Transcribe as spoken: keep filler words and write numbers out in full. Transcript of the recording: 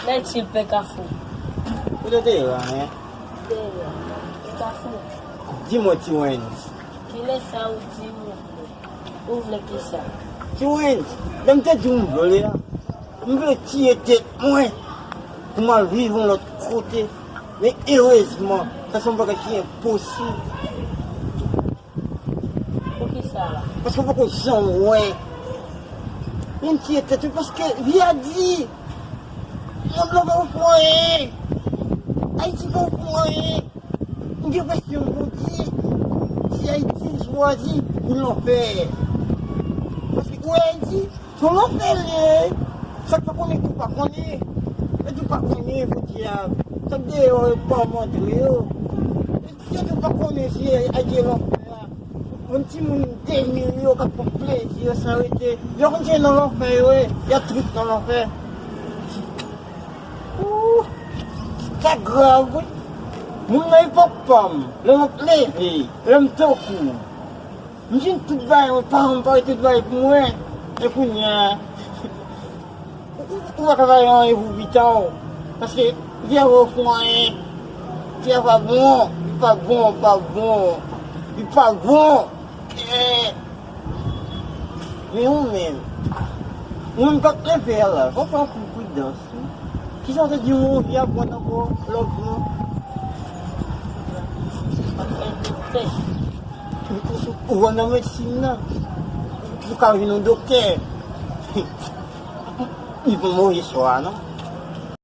Nèg sil pè Kafou. Ou te deyò a, en? Deyò. Pè Kafou. Di mwen, Ti Wens. Kilè sa ou di m ou vle? Ou vle kisa? Ti Wens, lè m te di w m vle a, m vle tiye tèt mwen pou m al viv yon lòt kote. Men erezman, sa se yon bagay ki enposib. Poukisa la? Paske w poko janm wè. Menm si etèt ou, paske vi a di, mond lan pa ofri w anyen. Ayiti pa ofri w anyen. M gen enpresyon Bondye, si Ayiti chwazi pou lanfè. Paske ou wè Ayiti, se lanfè l ye. Sa k pa konnen tou pa konnen. E tou pa konnen, podyab. Sa k deyò yo pa montre yo. Yo tou pa konnen si Ayiti e lanfè a. Yon timoun de mil yo k ap pran plezi yo san rete. Yo konn se nan lanfè yo ye. Y ap trip nan lanfè. Ooh, sa grav, wi. Moun nan epòk pa m, lè m ap leve, lè m tankou. M jwenn tout bagay, mwen, paran m pare tout bagay pou mwen. E kounye a, ou, ou, ou pa ka fè anyen pou pita w. Paske vi a pa ofri w anyen. Vi a pa bon, li pa bon, pa bon. Li pa bon. Eh. Men ou menm, ou menm k ap leve a la, fò w fè anpil pridans, wi. Kisa w te di, yon vi ap bon ankò, lòt bon? Ou, ou, ou wè nan medsin nan, ou ka vin yon doktè. Li pa move swa, non.